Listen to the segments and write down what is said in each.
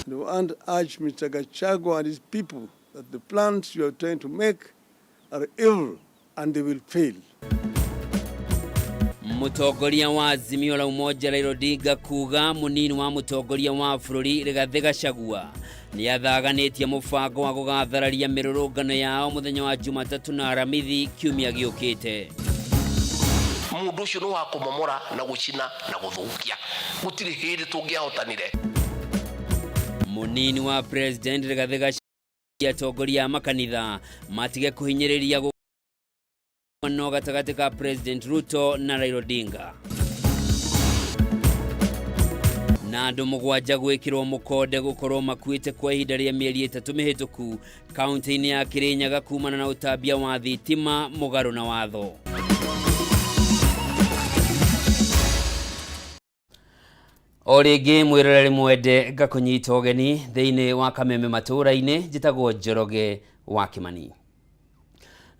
We want to urge Mr. Gachagua and his people that the plans you are trying to make are evil and they will fail. Mũtongoria wa Azimio la Umoja Raila Odinga kuga mũnini wa mũtongoria wa bũrũri Rigathĩ Gachagua nĩ athaganĩtie mũbango wa gũgathararia mĩrũrũngano yao mũthenya wa Jumatatũ na Aramithi kiumia gĩũkĩte. Mundu ucio ni wa kumomora na gucina na guthukia, gutiri hindi tungiahotanire. Mũnini wa President Rigathĩ Gachagua atongoria a makanitha matige kũhinyĩrĩria no gatagatĩ ka President Ruto na Raila Odinga. Na andũ 7 gwĩkĩrwo mũkonde gũkorwo makuĩte kwa ihinda rĩa mĩeri 3 mĩhĩtũku kaunti-inĩ ya Kirinyaga kumana na ũtambia wa thitima mũgarũ na watho. O rĩngĩ mwĩroreri mwende ngakũnyita ũgeni thĩinĩ wa Kameme matũũra-inĩ, njĩtagwo Njoroge wa Kĩmani.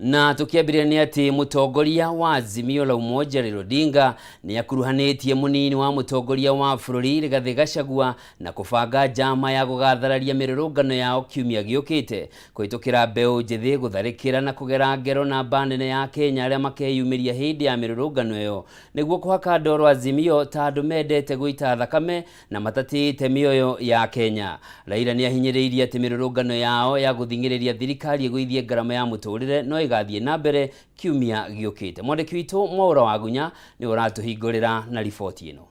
Na tukiambĩrĩria nĩ atĩ mũtongoria wa Azimio la Umoja Raila Odinga nĩ akuruhanĩtie mũnini wa mũtongoria wa bũrũri Rigathĩ Gachagua na kũbanga njama ya gũgathararia mĩrũrũngano yao kiumia gĩũkĩte kũhĩtũkĩra mbeũ njĩthĩ gũtharĩkĩra na kũgera ngero namba nene ya Kenya arĩa makeyumĩria hĩndĩ ya mĩrũrũngano ĩyo nĩguo kũhaka ndoro Azimio ta andũ mendete gũita thakame na matatĩĩte mĩoyo ya Kenya. Raila nĩ ahinyĩrĩirie atĩ mĩrũrũngano yao ya gũthing'ĩrĩria thirikari ĩgũithie ngarama ya mũtũrĩre no ĩgathiĩ na mbere kiumia gĩũkĩte. Mwandĩki witũ Mwaũra Wagunya nĩwe ũratũhingũrĩra na riboti ĩno.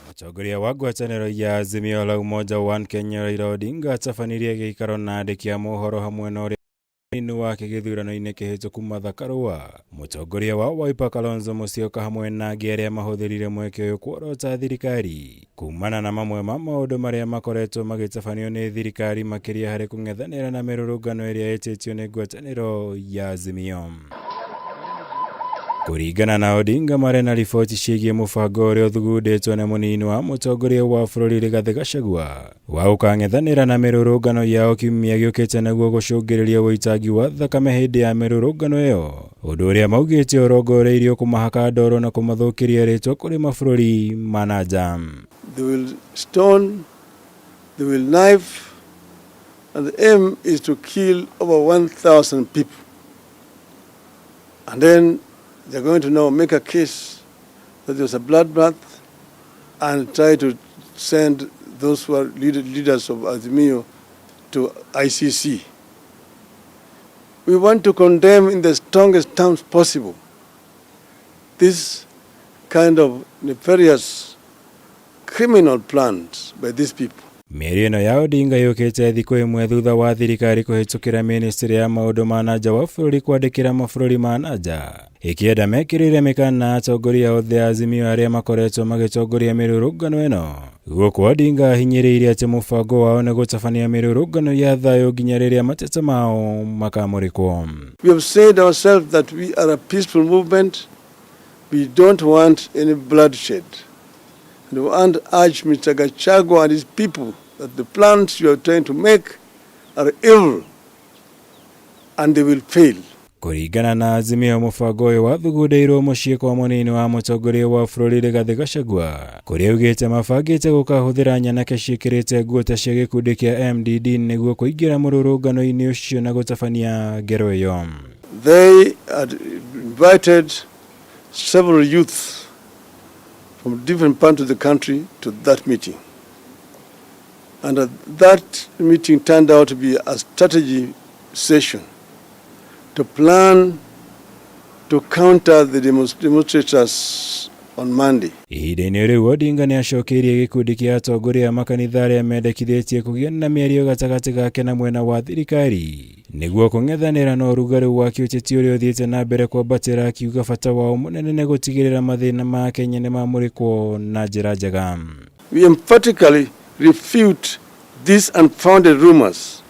Mũtongoria wa ngwatanĩro ya Azimio la Umoja One Kenya Raila Odinga atabanirie gĩikaro na andĩki a mohoro hamwe na ũrĩa mũnini wake gĩthurano-inĩ kĩhĩtũku Martha Karua. Mũtongoria wa Wiper Kalonzo Musyoka hamwe na angĩ arĩa mahũthĩrire mweke ũyũ kuorota thirikari kumana na mamwe ma maũndũ marĩa makoretwo magĩtabanio nĩ thirikari makĩria harĩ kũng'ethanĩra na mĩrũrũngano ĩrĩa ĩtĩtio nĩ ngwatanĩro ya Azimio. Kũringana na Odinga marĩ na riboti ciĩgiĩ mũbango ũrĩa ũthugundĩtwo nĩ mũnini wa mũtongoria wa bũrũri Rigathĩ Gachagua wa gũkang'ethanĩra na mĩrũrũngano yao kiumia gĩũkĩte nĩguo gũcũngĩrĩria ũitangi wa thakame hĩndĩ ya mĩrũrũngano ĩyo, ũndũ ũrĩa maugĩte ũrongoreirio kũmahaka ndoro na kũmathũkĩria rĩtwa kũrĩ mabũrũri ma na nja. They will stone, they will knife, and the aim is to kill over 1,000 people. And then they're going to now make a case that there was a bloodbath and try to send those who are leaders of Azimio to ICC. We want to condemn in the strongest terms possible this kind of nefarious criminal plans by these people. Mĩario ĩno ya Odinga yũkĩte thikũ ĩmwe thutha wa thirikari kũhĩtũkĩra ministry ya maũndũ ma na nja wa bũrũri kwandĩkĩra mabũrũri ma na nja ĩkĩenda mekĩrĩre mĩkana atongoria othe a Azimio arĩa makoretwo magĩtongoria mĩrũrũngano ĩno. Gũkũ Odinga ahinyĩrĩirie atĩ mũbango wao nĩ gũtabania mĩrũrũngano ya thayũ nginya rĩrĩa mateta mao makamũrĩkwo. We have said ourselves that we are a peaceful movement. We don't want any bloodshed. And we want to urge Mr. Gachagua and his people that the plans you are trying to make are evil and they will fail. Kũringana na Azimio, mũbango ũyũ wathugundĩirwo mũciĩ kwa mũnini wa mũtongoria wa bũrũri Rigathĩ Gachagua kũrĩa augĩte mabangĩte gũkahũthĩra nyanake ciĩkĩrĩte nguo ta cia gĩkundi kĩa MDD nĩguo kũingĩra mũrũrũngano-inĩ ũcio na gũtabania ngero ĩyo. They had invited several youths from different parts of the country to that meeting. And that meeting turned out to be a strategy session to plan to counter the demonstrators on Monday. Ihinda-inĩ rĩu Odinga nĩ acokeirie gĩkundi kĩa atongoria a makanitha arĩa mendekithĩtie kũgĩa na mĩario gatagatĩ gake na mwena wa thirikari nĩguo kũng'ethanĩra na ũrugarĩ wa kĩũteti ũrĩa ũthiĩte na mbere kwambatĩra, akiuga bata wao mũnene nĩ gũtigĩrĩra mathĩna ma Kenya nĩ mamũrĩkwo na njĩra njega. We emphatically refute these unfounded rumors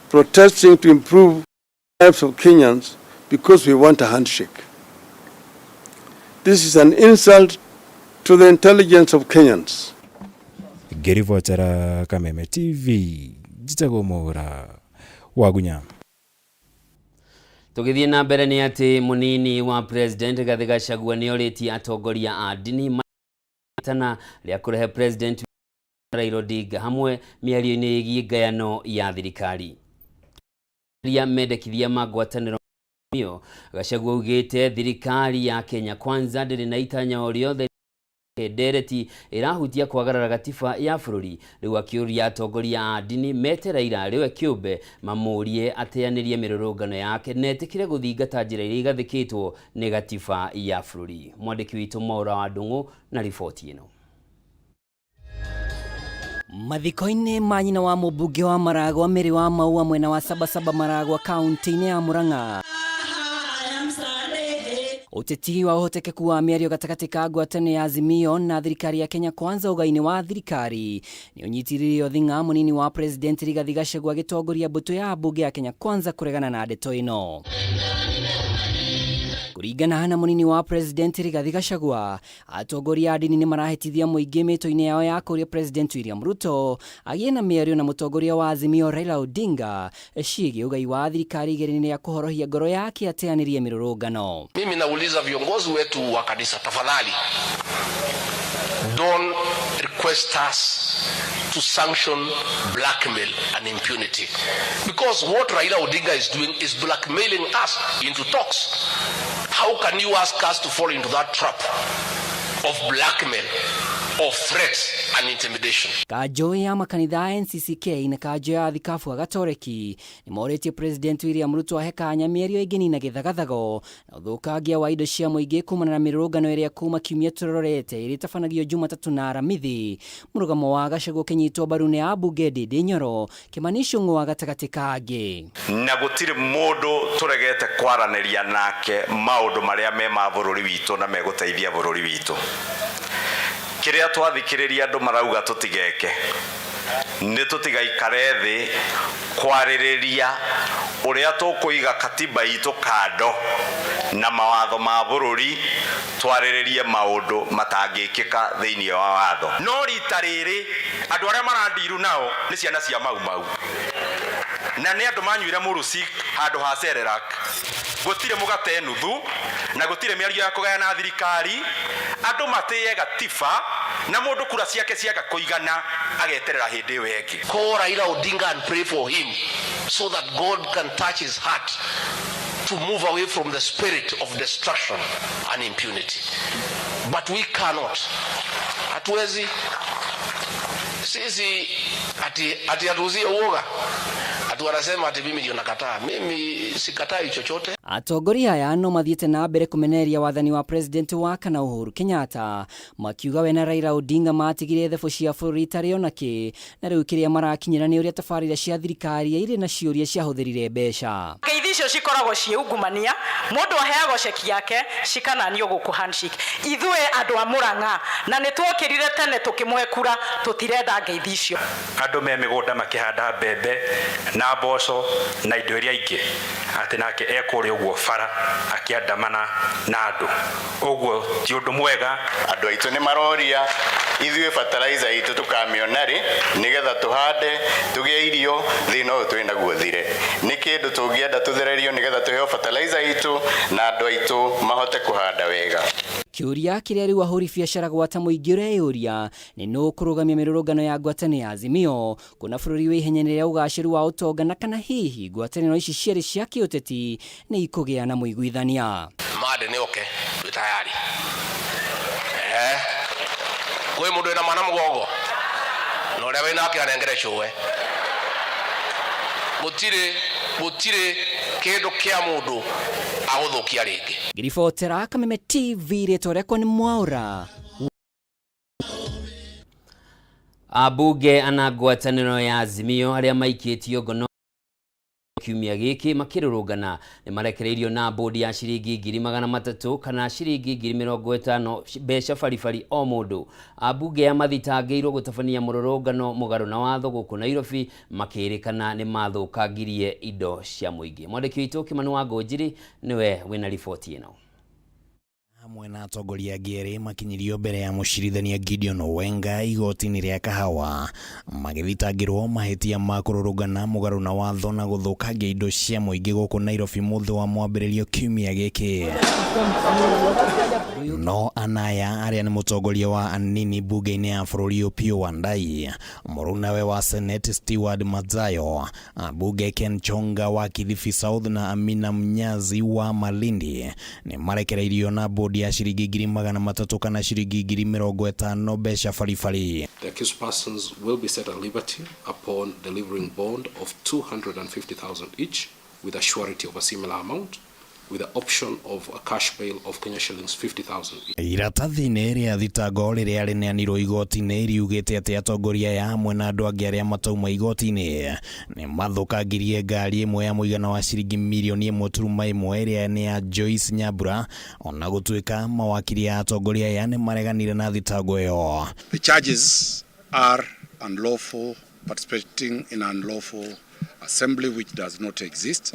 protesting to improve lives of Kenyans because we want a handshake. This is an insult to the intelligence of Kenyans. Ngĩribotera Kameme TV, njĩtagwo Mwaũra Wagunya. Tũgĩthiĩ na mbere nĩ atĩ mũnini wa President Rigathĩ Gachagua nĩ orĩtie atongoria a ndini tana rĩa kũrehe President Raila Odinga hamwe mĩario-inĩ ĩgiĩ ngayano ya thirikari ria mendekithia ma ngwatanĩro ĩyo. Gachagua augĩte thirikari ya Kenya Kwanza ndĩrĩ na itanya o rĩothe ndereti ĩrahutia kwagarara gatiba ya bũrũri. Rĩu akĩũria atongoria a ndini mete Raila arĩ we kĩũmbe mamũrie ateanĩrie mĩrũrũngano yake na etĩkĩre gũthingata njĩra iria igathĩkĩtwo nĩ gatiba ya bũrũri. Mwandĩki witũ Mwaura wa Ndung'u na riboti ĩno. Mathiko-inĩ ma nyina wa mũmbunge wa Maragwa Mary wa Maua mwena wa Sabasaba Maragwa kaunti-inĩ ya Murang'a, ũteti wa ũhotekeku wa mĩario gatagatĩ ka ngwatanĩro ya Azimio na thirikari ya Kenya Kwanza ũgai-inĩ wa thirikari nĩ ũnyitĩrĩirio thing'a mũnini wa President Rigathi Gachagua agĩtongoria mbũtũ ya mbunge ya Kenya Kwanza kũregana na ndeto ĩno. Kũringana na mũnini wa President Rigathi Gachagua, atongoria a ndini nĩ marahĩtithia mũingĩ mĩto-inĩ yao ya kũria President William Ruto agĩe na mĩario na mũtongoria wa Azimio Raila Odinga ciĩgiĩ ũgai wa thirikari igeria-inĩ rĩa kũhorohia ngoro yake ateanĩrie mĩrũrũngano. Mimi nauliza viongozi wetu wa kanisa, tafadhali don't request us to sanction blackmail and impunity, because what Raila Odinga is doing is blackmailing us into talks. How can you ask us to fall into that trap of blackmail, of threats and intimidation? Kanjũ ya makanitha ya NCCK na kanjũ ya thikabu a Gatoreki nĩ morĩtie President William Ruto ahe kanya mĩario ĩngĩnina gĩthagathago na ũthũkangia wa indo cia mũingĩ kumana na mĩrũrũngano ĩrĩa kuma kiumia tũrorete ĩrĩa ĩtabanagio Jumatatũ na Aramithi. Mũrũgamo wa Gachagua ũkĩnyitwo mbaru nĩ ambunge Ndindi Nyoro, Kimani Ichung'wa gatagatĩ ka angĩ. Na gũtirĩ mũndũ tũregete kwaranĩria nake maũndũ marĩa me ma bũrũri witũ na megũteithia bũrũri witũ. Kĩrĩa twathikĩrĩria andũ marauga tũtigeke nĩ tũtigaikare thĩ kwarĩrĩria ũrĩa tũkũiga katiba itũ kando na mawatho ma bũrũri, twarĩrĩrie maũndũ matangĩkĩka thĩinĩ wa watho. No rita rĩrĩ andũ arĩa marandiru nao nĩ ciana cia Mau Mau na nĩ andũ manyuire mũrũci handũ ha Cerelac. Gũtirĩ mũgate nuthu na gũtirĩ mĩario ya kũgayana thirikari. Andũ matĩye gatiba na mũndũ kura ciake ciaga kũigana ageterera hĩndĩ ĩyo ĩngĩ. Call Raila Odinga and pray for him so that God can touch his heart to move away from the spirit of destruction and impunity. But we cannot. Hatuwezi sisi ati atuuzie uoga. Ati wanasema ati mimi ndio nakataa. Mimi sikatai chochote. Atongoria aya no mathiĩte na mbere kũmenereria wathani wa President wa kana Uhuru Kenyatta, makiuga we na Raila Odinga matigire thebũ cia bũrũri itarĩ ona kĩ, na rĩu kĩrĩa marakinyĩra nĩ ũrĩa tabarĩra cia thirikari irĩ na ciũria ciahũthĩrire mbeca. Ngeithi icio cikoragwo ciĩ ungumania, mũndũ aheagwo ceki yake cikananio gũkũ handshake. Ithuĩ andũ a Murang'a na nĩ tuokĩrire tene tũkĩmũhe kura, tũtirenda ngeithi icio. Andũ me mĩgũnda makĩhanda mbembe na mboco na indo iria ingĩ, atĩ nake ekũrĩa ũguo bara akĩandamana na andũ. Ũguo ti ũndũ mwega. Andũ aitũ nĩ maroria ithuĩ fertilizer itũ tũkamĩona rĩ nĩgetha tũhande tũgĩe irio, thĩna ũyũ twĩ naguo thire. Nĩ kĩndũ tũngĩenda tũthererio nĩgetha tũheo fertilizer itũ na andũ aitũ mahote kũhanda wega. Kĩũria kĩrĩa rĩu ahũri biacara gwata mũingĩ ũreyũria nĩ nũ kũrũgamia mĩrũrũngano ya ngwatanĩro ya Azimio kuona bũrũri wĩ ihenya-inĩ rĩa ũgacĩru wa ũtonga, na kana hihi ngwatanĩro ici cierĩ cia kĩũteti nĩ ikũgĩa na mũiguithania. Mande nĩ oke, twĩ tayari. Kwĩ mũndũ wĩna mwana mũgongo na ũrĩa wĩnake anengere cũwe. Gũtirĩ kĩndũ kĩa mũndũ agũthũkia rĩngĩ. Ngĩribotera Kameme TV, rĩtwa rĩakwa nĩ Mwaura. Ambunge ana ngwatanĩro ya Azimio arĩa maikĩtio ngono kiumia gĩkĩ makĩrũrũngana nĩ marekereirio na bodi ya ciringi 300,000 kana ciringi 50,000 mbeca baribari o mũndũ. Ambunge ya mathitangĩirwo gũtabania mũrũrũngano mũgarũ na watho gũkũ Nairobi makĩrĩkana nĩ mathũkangirie indo cia mũingĩ. Mwandĩki witũ Kimani wa Ngũnjiri nĩwe wĩna riboti ĩno. Hamwe na atongoria angĩ erĩ makinyirio mbere ya mũcirithania Gideon Wenga igoti-inĩ rĩa Kahawa magĩthitangĩrwo mahĩtia ma kũrũrũngana mũgarũ na watho na gũthũkangia indo cia mũingĩ gũkũ Nairobi mũthĩ wa mwambĩrĩrio kiumia gĩkĩ. No anaya arĩa nĩ mũtongoria wa anini mbunge-inĩ ya bũrũri Opiyo Wandayi, mũrunawe wa Senate Stewart Madzayo, ambunge Ken Chonga wa Kilifi South na Amina Mnyazi wa Malindi nĩ marekereirio na bodi ya ciringi 300,000 kana ciringi 50,000 mbeca baribari. The accused persons will be set at liberty upon delivering bond of 250,000 each with a surety of a similar amount with the option of a cash bail of Kenya shillings 50,000 each. Iratathi-inĩ rĩa thitango rĩrĩa rĩneanirwo igoti-inĩ riugĩte atĩ atongoria aya hamwe na andũ angĩ arĩa matauma igoti-inĩ nĩ mathũkangirie ngari ĩmwe ya mũigana wa ciringi mirioni 1.1 ĩrĩa nĩ ya Joyce Nyambura, ona gũtuĩka mawakiri a atongoria aya nĩ mareganire na thitango ĩyo. The charges are unlawful participating in unlawful assembly which does not exist.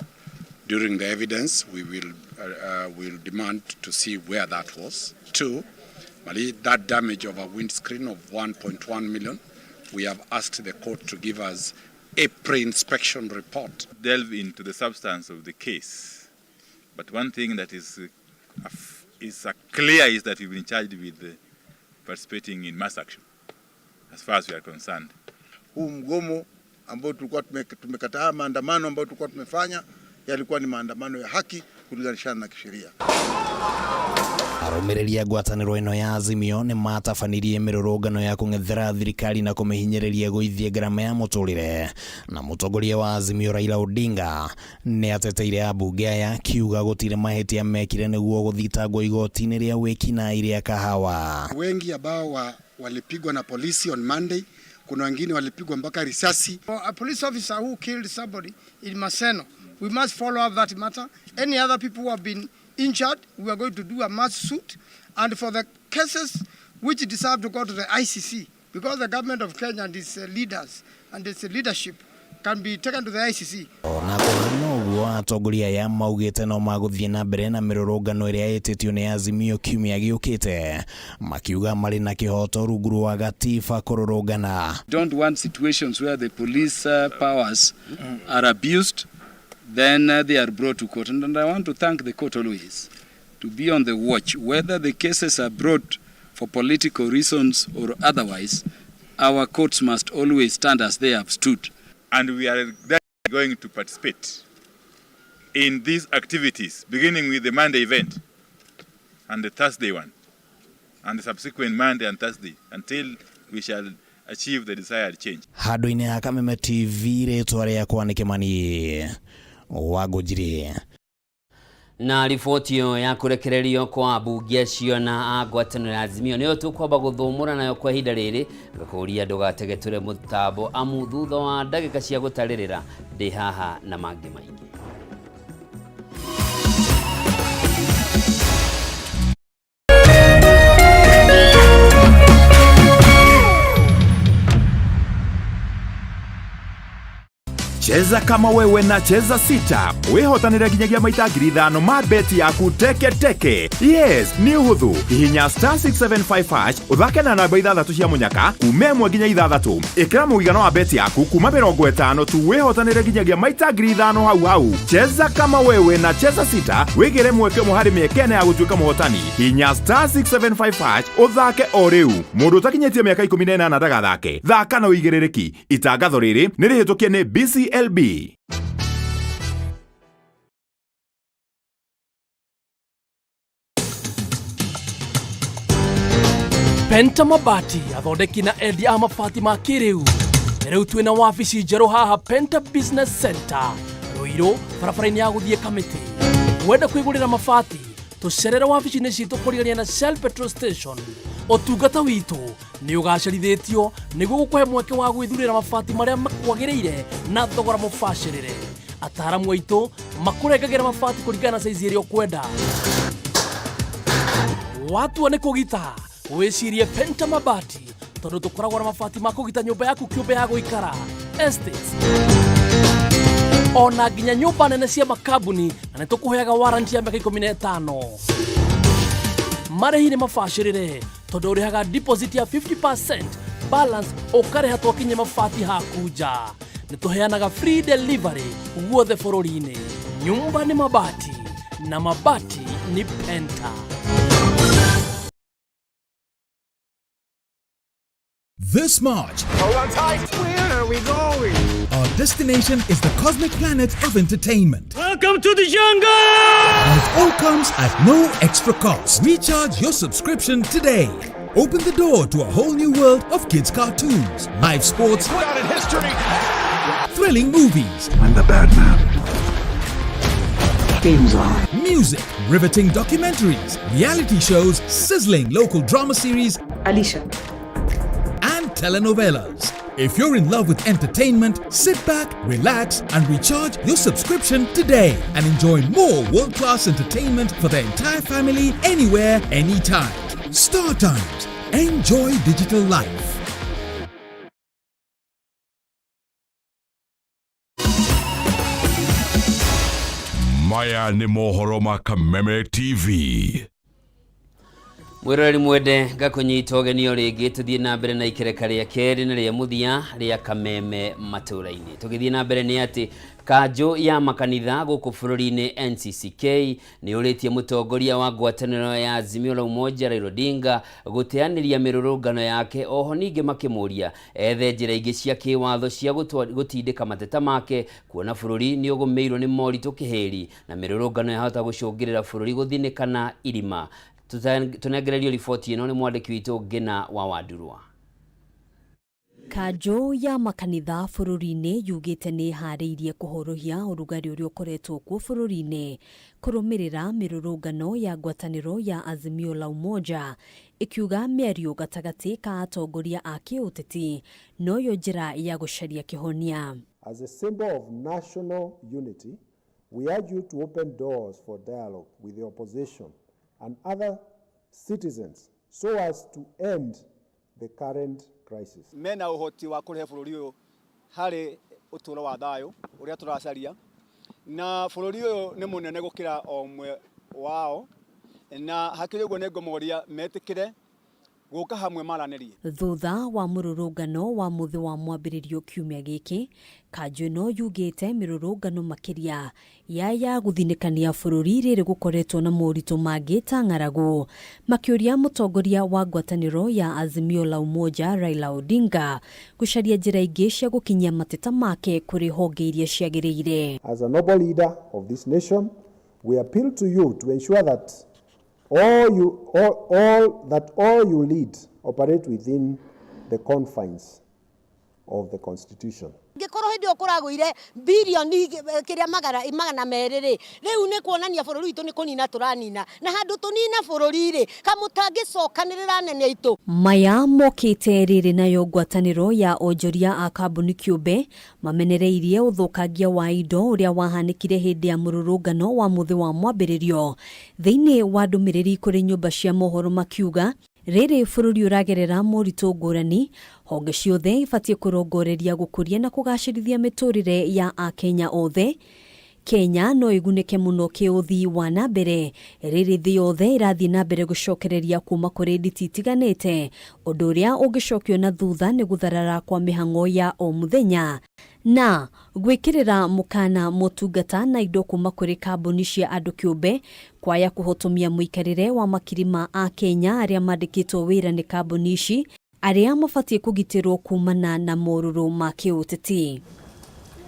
During the evidence, we will will demand to see where that was. Two, that damage of a windscreen of 1.1 million, we have asked the court to give us a pre-inspection report. Delve into the substance of the case. But one thing that is clear is that we've been charged with participating in mass action, as far as we are concerned. Huu mgomo ambao tulikuwa tumekataa, maandamano ambayo tulikuwa tumefanya yalikuwa ni maandamano ya haki kulinganishana na kisheria. Arũmĩrĩri a ngwatanĩro ĩno ya Azimio nĩ matabanirie mĩrũrũngano ya kũng'ethera thirikari na kũmĩhinyĩrĩria gũithie ngarama ya mũtũrĩre, na mũtongoria wa Azimio Raila Odinga nĩ ateteire ambunge aya akiuga gũtirĩ mahĩtia mekire nĩguo gũthitangwo igoti-inĩ rĩa wĩkinaĩ rĩa Kahawa. Wengi ambao walipigwa na polisi on Monday, kuna wengine walipigwa mpaka risasi. A police officer who killed somebody in Maseno, we must follow up that matter. Any other people who have been injured, we are going to do a mass suit. And for the cases which deserve to go to the ICC, because the government of Kenya and its leaders and its leadership can be taken to the ICC. Ona kũhana ũguo, atongoria aya maugĩte no magũthiĩ na mbere na mĩrũrũngano ĩrĩa ĩtĩtio nĩ Azimio kiumia gĩũkĩte, makiuga marĩ na kĩhoto rungu rwa gatiba kũrũrũngana. Don't want situations where the police powers are abused, then they are brought to court. And I want to thank the court always to be on the watch, whether the cases are brought for political reasons or otherwise, our courts must always stand as they have stood. And we are going to participate in these activities, beginning with the Monday event and the Thursday one, and the subsequent Monday and Thursday, until we shall achieve the desired change. Handũ-inĩ ha Kameme TV, rĩtwa rĩakwa nĩ Kĩmani wa Ngũnjiri. Na riboti ĩyo ya kũrekererio kwa ambunge acio na a ngwatanĩro ya Azimio nĩyo tũkwamba gũthũmũra nayo kwa ihinda rĩrĩ, ngakũria ndũgategetũre mũtambo amu thutha wa ndagĩka cia gũtarĩrĩra ndĩ haha na mangĩ maingĩ. Cheza kama wewe na Cheza Sita wihotanire nginyagia maita 5,000 ma beti yaku teke teke. Yes, nĩ ũhũthũ. Hihinya star 675 hash ũthake na namba 6 cia mũnyaka kuma 1 nginya 6. Ĩkĩra mũigana wa beti yaku kuma 50 tu wihotanire nginyagia maita 5,000 hau hau. Cheza kama wewe na Cheza Sita wĩgĩre mweke ũmwe harĩ mĩeke ĩna ya gũtuĩka mũhotani. Hihinya star 675 hash ũthake o rĩu. Mũndũ ũtakinyĩtie mĩaka 18 ndagathake. Thaka na ũigĩrĩrĩki. Itangatho rĩrĩ nĩ rĩhĩtũkie nĩ BCLB. Penta Mabati athondeki na endia a mabati ma kĩrĩu. Rĩu twĩna wabici njerũ haha Penta Business Center Ruiru, barabara-inĩ ya gũthiĩ Kamĩtĩ. Wenda kwĩgũrĩra mabati, tũcerere wabici-inĩ citũ kũrigania na Shell Petrol Station. Ũtungata witũ nĩ ũgacĩrithĩtio nĩguo gũkũhe mweke wa gwĩthurĩra mabati marĩa makwagĩrĩire na thogora mũbacĩrĩre. Ataaramu aitũ makũrengagĩra mabati kũringana na saizi ĩrĩa ũkwenda. Watua nĩ kũgita, wĩcirie Penta Mabati tondũ tũkoragwo na mabati ma kũgita nyũmba yaku kĩũmbe ya gũikara, estates, ona nginya nyũmba nene cia makambuni, na nĩ tũkũheaga warranty ya mĩaka 15. Marĩhi nĩ mabacĩrĩre tondũ ũrĩhaga deposit ya 50%, balance ũkarĩha twakinye mabati haku nja. Nĩ tũheanaga free delivery guothe bũrũri-inĩ. Nyumba nĩ mabati na mabati ni Penta. This March, Hold on tight. Where are we going? Our destination is the cosmic planet of entertainment. Welcome to the jungle! And it all comes at no extra cost. Recharge your subscription today. Open the door to a whole new world of kids' cartoons, live sports, Put out in history. thrilling movies. I'm the bad man. Game's on. Music, riveting documentaries, reality shows, sizzling local drama series, Alicia, and telenovelas. If you're in love with entertainment, sit back, relax, and recharge your subscription today and enjoy more world class entertainment for the entire family anywhere, anytime. Star Times. Enjoy digital life. Maya nĩ mohoro ma Kameme TV. Mwiroreri mwende, ngakũnyita ũgeni o rĩngĩ tũthiĩ na mbere na ikereka rĩa kerĩ na rĩa mũthia rĩa Kameme matũũra-inĩ. Tũgĩthiĩ na mbere nĩ atĩ kanjũ ya makanitha gũkũ bũrũri-inĩ NCCK nĩ ũrĩtie mũtongoria wa ngwatanĩro ya Azimio la Umoja Raila Odinga gũteanĩria mĩrũrũngano yake. Oho ningĩ makĩmũria ethe njĩra ingĩ cia kĩwatho cia gũtindĩka mateta make, kuona bũrũri nĩ ũgũmĩirwo nĩ moritũ kĩhĩri na mĩrũrũngano yahota gũcũngĩrĩra bũrũri gũthinĩkana irima. Tũnengererio riboti ĩno nĩ mwandĩki witũ Ngĩna wa Wandurwa. Kanjũ ya makanitha bũrũri-inĩ yugĩte nĩ ĩharĩirie kũhorohia ũrugarĩ ũrĩa ũkoretwo kuo bũrũri-inĩ kũrũmĩrĩra mĩrũrũngano ya ngwatanĩro ya Azimio la Umoja, ĩkiuga mĩario gatagatĩ ka atongoria a kĩũteti noyo njĩra ya gũcaria kĩhonia. As a symbol of national unity, we urge you to open doors for dialogue with the opposition and other citizens so as to end the current crisis. Mena ũhoti wa kũrehe bũrũri ũyũ harĩ ũtũũro wa thayũ ũrĩa tũracaria, na bũrũri ũyũ nĩ mũnene gũkĩra o ũmwe wao, na hakĩrĩ ũguo nĩ ngũmoria metĩkĩre gũka hamwe maranĩrie. Thutha wa mũrũrũngano wa mũthĩ wa mwambĩrĩrio kiumia gĩkĩ, kanjũ ĩno yugĩte mĩrũrũngano makĩria ya gũthinĩkania bũrũri rĩrĩ gũkoretwo na moritũ mangĩ ta ng'aragu, makĩũria mũtongoria wa ngwatanĩro ya Azimio la Umoja Raila Odinga gũcaria njĩra ingĩ cia gũkinyia mateta make kũrĩ honge iria ciagĩrĩire. As a noble leader of this nation, we appeal to you to ensure that all you, all, that all you lead operate within the confines of the Constitution. Ngĩkorwo hĩndĩ ĩyo kũragũire birioni kĩrĩa 200 rĩ, rĩu nĩ kuonania bũrũri witũ nĩ kũnina tũranina, na handũ tũnina bũrũri rĩ, kamũtangĩcokanĩrĩra anene aitũ. Maya mokĩte rĩrĩ nayo ngwatanĩro ya onjoria a kambuni kĩũmbe mamenereirie ũthũkangia wa indo ũrĩa wahanĩkire hĩndĩ ya mũrũrũngano wa mũthĩ wa mwambĩrĩrio. Thĩinĩ wa ndũmĩrĩri kũrĩ nyũmba cia mohoro, makiuga rĩrĩ bũrũri ũragerera moritũ ngũrani, honge ciothe ibatiĩ kũrongoreria gũkũria na kũgacĩrithia mĩtũrĩre ya akenya othe. Kenya no ĩgunĩke mũno kĩũthii wa na mbere rĩrĩ thĩ yothe ĩrathiĩ na mbere gũcokereria kuma kũrĩ nditi itiganĩte, ũndũ ũrĩa ũngĩcokio na thutha nĩ gũtharara kwa mĩhang'o ya o mũthenya na gwĩkĩrĩra mũkana motungata na indo kuma kũrĩ kambuni cia andũ kĩũmbe kwaya kũhotomia mũikarĩre wa makiri ma akenya arĩa mandĩkĩtwo wĩra nĩ kambuni ici, arĩa mabatiĩ kũgitĩrwo kumana na morũrũ ma kĩũteti.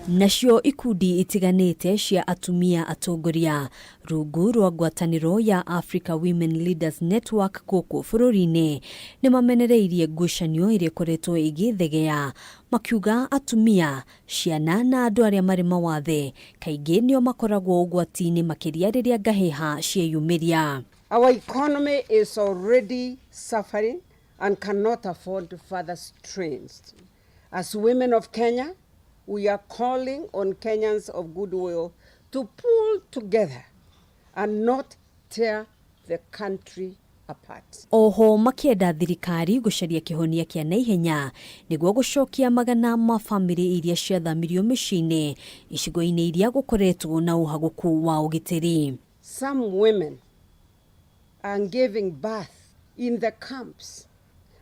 Nacio ikundi itiganĩte cia atumia atongoria rungu rwa ngwatanĩro ya Africa Women Leaders Network gũkũ bũrũri-inĩ nĩ mamenereirie ngucanio ĩrĩa ĩkoretwo ĩgĩthegea, makiuga atumia, ciana na andũ arĩa marĩ mawathe kaingĩ nĩo makoragwo ũgwati-inĩ makĩria rĩrĩa ngahĩha cieyumĩria. Our economy is already suffering and cannot afford further strains. As women of Kenya, we are calling on Kenyans of goodwill to pull together and not tear the country apart. Oho makĩenda thirikari gũcaria kĩhonia kĩa naihenya nĩguo gũcokia magana ma bamĩrĩ iria ciathamirio mĩciĩ-inĩ icigo-inĩ iria gũkoretwo na ũhagũku wa ũgitĩri. Some women are giving birth in the camps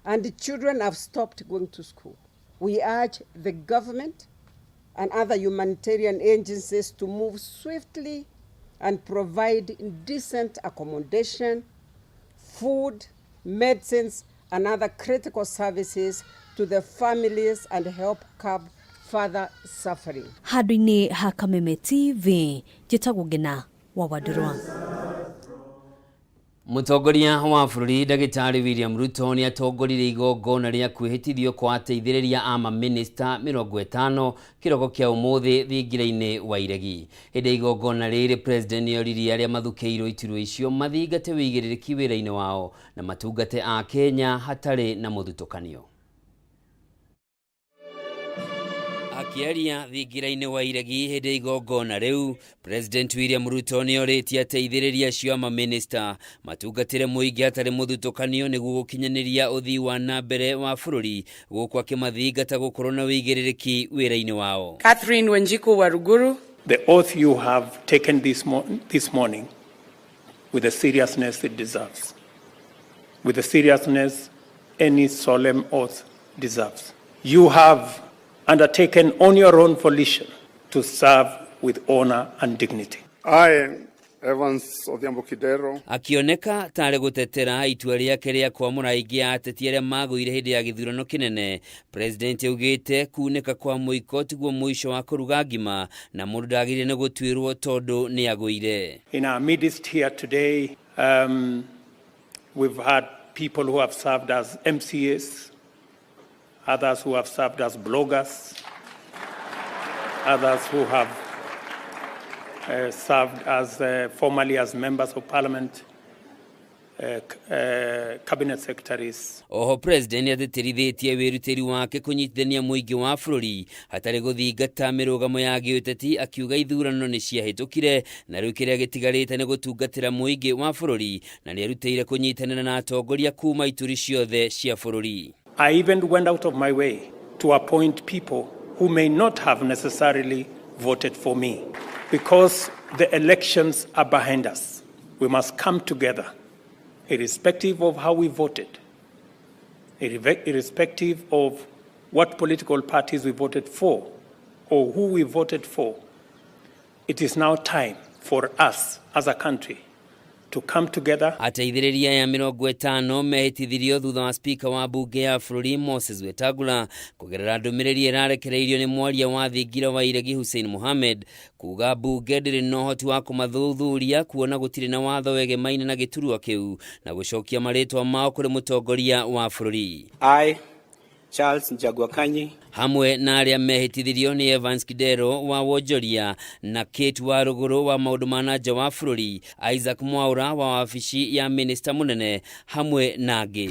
and the children have stopped going to school. We urge the government and other humanitarian agencies to move swiftly and provide decent accommodation, food, medicines, and other critical services to the families and help curb further suffering. Handũ-inĩ ha Kameme TV, njĩtagwo Ngĩna wa Wandũrwa. Mũtongoria wa bũrũri ndagĩtarĩ William Ruto nĩ atongoririe igongona rĩa kwĩhĩtithio kwa ateithĩrĩria a mamĩnĩsta 50 kĩroko kĩa ũmũthĩ thingira-inĩ wa Iregi. Hĩndĩ ya igongona rĩrĩ President nĩoririe arĩa mathukĩirwo iturwa icio mathingate wĩigĩrĩrĩki wĩra-inĩ wao na matungate a Kenya hatarĩ na mũthutũkanio. Akĩaria thingira-inĩ wa Iregi hĩndĩ ya igongona rĩu, President William Ruto nĩorĩtie ateithĩrĩria acio a mamĩnĩsta matungatĩre mũingĩ hatarĩ mũthutũkanio nĩguo gũkinyanĩria ũthii wa na mbere wa bũrũri gũkũ akĩmathingata gũkorwo na wĩigĩrĩrĩki wĩra-inĩ wao. Catherine Wanjiku Waruguru. The oath you have taken this morning with the seriousness it deserves, with the seriousness any solemn oath deserves. You have undertaken on your own volition to serve with honor and dignity. I, Evans Odhiambo Kidero, Akĩoneka tarĩ gũtetera itua rĩake rĩa kwamũra aingĩ a ateti arĩa magũire hĩndĩ ya gĩthurano kĩnene, President augĩte kunĩka kwa mũiko tiguo mũico wa kũruga ngima na mũndũ ndagĩrĩire nĩ gũtuĩrwo tondũ nĩ agũire. In our midst here today, we've had people who have served as MCAs, others who have served as bloggers, others who have served as formerly as members of parliament, cabinet secretaries. Oho President nĩatĩtĩrithĩtie wĩrutĩri wake kũnyitithania mũingĩ wa bũrũri hatarĩ gũthingata mĩrũgamo ya gĩũteti, akiuga ithurano nĩ ciahĩtũkire na rĩu kĩrĩa gĩtigarĩte nĩ gũtungatĩra mũingĩ wa bũrũri na nĩerutĩire kũnyitanĩra na atongoria kuma ituri ciothe cia bũrũri. I even went out of my way to appoint people who may not have necessarily voted for me, because the elections are behind us. We must come together, irrespective of how we voted, irrespective of what political parties we voted for or who we voted for. It is now time for us as a country to come together. Ateithĩrĩria aya 50 mehĩtithirio thutha wa spika wa bunge ya bũrũri Moses Wetangula kũgerera ndũmĩrĩri ĩrarekereirio nĩ mwaria wa thingira wa Iregi Hussein Mohamed kuga bunge ndĩrĩ na ũhoti wa kũmathuthuria kuona gũtirĩ na watho wegemaine na gĩturwa kĩu na gũcokia marĩtwa mao kũrĩ mũtongoria wa bũrũri. I, Charles Njagua Kanyi, hamwe na arĩa mehĩtithirio nĩ Evans Kidero wa Wonjoria na Kate wa Rũgũrũ wa maũndũ ma na nja wa bũrũri, Isaac Mwaura wa wabici ya minista mũnene hamwe na angĩ.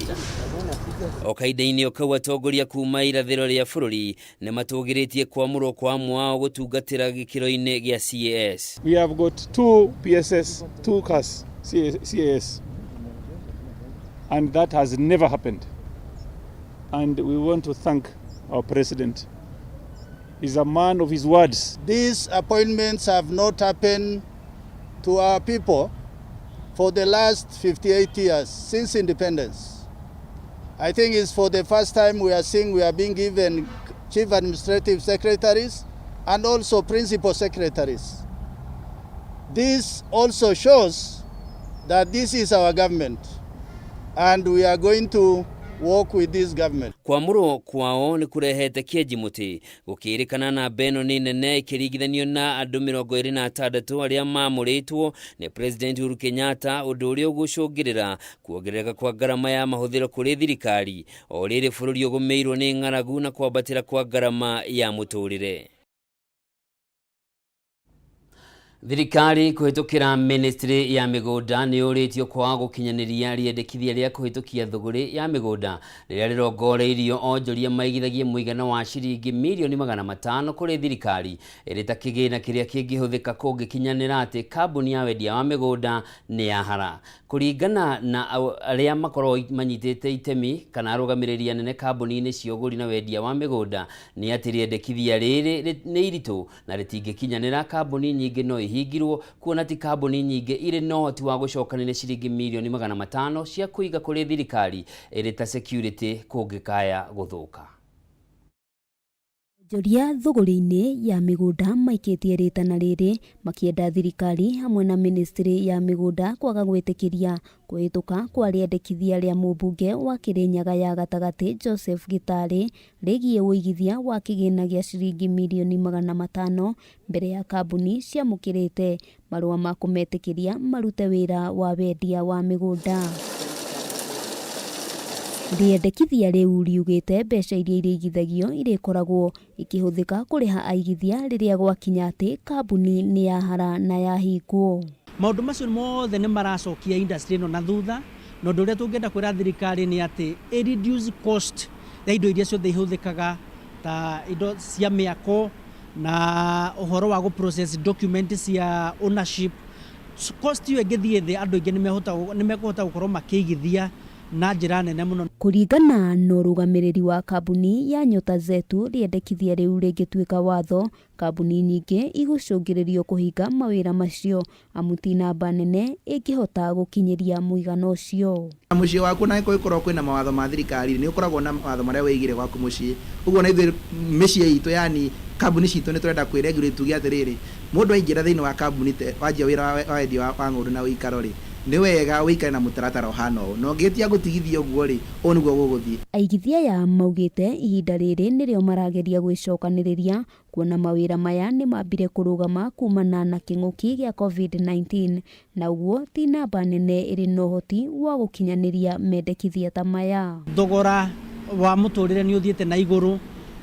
O kahinda-inĩ o kau atongoria kuma irathĩro rĩa bũrũri nĩ matũgĩrĩtie kwamũrwo kwa amwe ao gũtungatĩra gĩkĩro-inĩ gĩa CAS. We have got 2 PSS, 2 CAS, CAS, and that has never happened. And we want to thank our president. He's a man of his words. These appointments have not happened to our people for the last 58 years since independence. I think it's for the first time we are seeing we are being given chief administrative secretaries and also principal secretaries. This also shows that this is our government and we are going to work with this government. Kwamũrwo kwao nĩ kũrehete kĩenji mũtĩ gũkĩrĩkana namba ĩno nĩ nene ĩkĩringithanio na andũ 26 arĩa mamũrĩtwo nĩ President Uhuru Kenyatta, ũndũ ũrĩa ũgũcũngĩrĩra kuongerereka kwa ngarama ya mahũthĩro kũrĩ thirikari o rĩrĩ bũrũri ũgũmĩirwo nĩ ng'aragu na kwambatĩra kwa ngarama ya mũtũrĩre. Thirikari kũhĩtũkĩra ministry ya mĩgũnda nĩ yũrĩtio kwaga gũkinyanĩria rĩendekithia rĩa kũhĩtũkia thũgũrĩ ya mĩgũnda rĩrĩa rĩrongoreirio onjoria maigithagie mũigana wa ciringi mirioni 500 kũrĩ thirikari ĩrĩ ta kĩgĩna kĩrĩa kĩngĩhũthĩka kũngĩkinyanĩra atĩ kambuni ya wendia wa mĩgũnda nĩ yahara. Kũringana na arĩa makoragwo manyitĩte itemi kana arũgamĩrĩri anene kambuni-inĩ cia ũgũri na wendia wa mĩgũnda nĩ atĩ rĩendekithia rĩrĩ nĩ iritũ na rĩtingĩkinyanĩra. Kambuni nyingĩ no ihingirwo kuona ti kambuni nyingĩ irĩ na ũhoti wa gũcokanĩrĩria ciringi mirioni 500 cia kũiga kũrĩ thirikari ĩrĩ ta security kũngĩkaya gũthũka. Onjoria thũgũrĩ-inĩ ya mĩgũnda maikĩtie rĩtana rĩrĩ makĩenda thirikari hamwe na ministry ya mĩgũnda kwaga gwĩtĩkĩria kũhĩtũka kwa rĩendekithia rĩa mũmbunge wa Kĩrĩnyaga ya gatagatĩ Joseph Gĩtarĩ rĩgiĩ ũigithia wa kĩgĩna gĩa ciringi mirioni 500 mbere ya kambuni ciamũkĩrĩte marũa ma kũmetĩkĩria marute wĩra wa wendia wa mĩgũnda. Rĩendekithia rĩu riugĩte mbeca iria irĩigithagio irĩkoragwo ikĩhũthĩka kũrĩha aigithia rĩrĩa gwakinya atĩ kambuni nĩ yahara na yahingwo. Maũndũ macio mothe nĩ maracokia industry ĩno na thutha, na ũndũ ũrĩa tũngĩenda kwĩra thirikari nĩ atĩ ĩ reduce cost ya indo iria ciothe ihũthĩkaga ta indo cia mĩako na ũhoro wa gũ process document cia ownership. Cost ĩyo ĩngĩthiĩ thĩ, andũ aingĩ nĩ mekũhota gũkorwo makĩigithia na njĩra nene mũno. Kũringana na ũrũgamĩrĩri wa kambuni ya Nyota Zetu, rĩendekithia rĩu rĩngĩtuĩka watho, kambuni nyingĩ igũcũngĩrĩrio kũhinga mawĩra macio amu ti namba nene ĩngĩhota gũkinyĩria mũigana ũcio. Mũciĩ waku na gũkorwo kwĩna mawatho ma thirikari, nĩ ũkoragwo na mawatho marĩa wĩigire gwaku mũciĩ. Ũguo na ithuĩ mĩciĩ itũ, yani kambuni citũ, nĩ tũrenda kwĩ regulate, tuge atĩrĩrĩ, mũndũ aingĩra thĩinĩ wa kambuni wanjia wĩra wa wendia wa ng'ũndũ na ũikaro rĩ, nĩ wega ũikare na mũtaratara ũhana ũũ, na ũngĩtia gũtigithia ũguo rĩ, ũũ nĩguo gũgũthiĩ. Aigithia aya maugĩte ihinda rĩrĩ nĩrĩo marageria gwĩcokanĩrĩria kuona mawĩra maya nĩ mambire kũrũgama kumana na kĩng'ũki gĩa COVID-19, na ũguo ti namba nene ĩrĩ na ũhoti wa gũkinyanĩria mendekithia ta maya. Thogora wa mũtũrĩre nĩ ũthiĩte na igũrũ,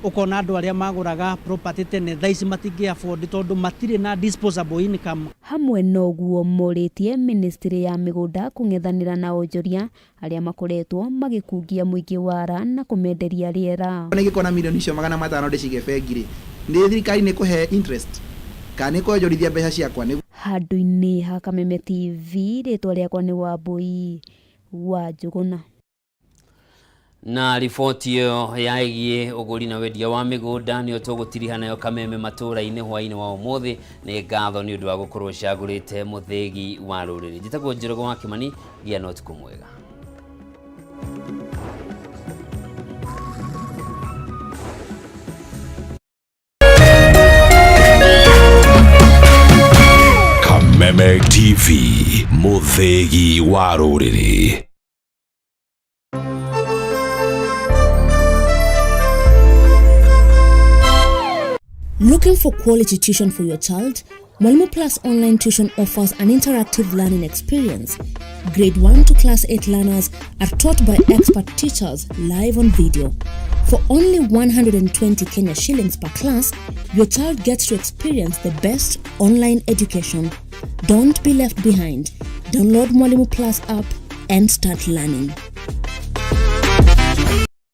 ũkona andũ arĩa magũraga property tene thaa ici matingĩ afford tondũ matirĩ na disposable income. Hamwe na ũguo, morĩtie ministry ya mĩgũnda kũng'ethanĩra na onjoria arĩa makoretwo magĩkungia mũingĩ wara na kũmenderia rĩera. Nĩ ingĩkorwo na mirioni icio 500 ndĩcige bengi rĩ, nĩ thirikari nĩ kũhe interest kana nĩ kwonjorithia mbeca ciakwa? Nĩ Handũ-inĩ ha Kameme TV, rĩtwa rĩakwa nĩ Wambui wa Njũgũna. Na riboti ĩyo yaĩgiĩ ũgũri na wendia wa mĩgũnda nĩyo tũgũtiriha nayo Kameme matũũra-inĩ hwaĩ-inĩ wa ũmũthĩ. Nĩ ngatho nĩ ũndũ wa gũkorwo ũcagũrĩte mũthĩgi wa rũrĩrĩ. Njĩtagwo Njoroge wa Kĩmani, gĩa na ũtukũ mwega. Kameme TV, mũthĩgi wa rũrĩrĩ. Looking for quality tuition for your child? Mwalimu Plus Online Tuition offers an interactive learning experience. Grade 1 to Class 8 learners are taught by expert teachers live on video. For only 120 Kenya shillings per class, your child gets to experience the best online education. Don't be left behind. Download Mwalimu Plus app and start learning.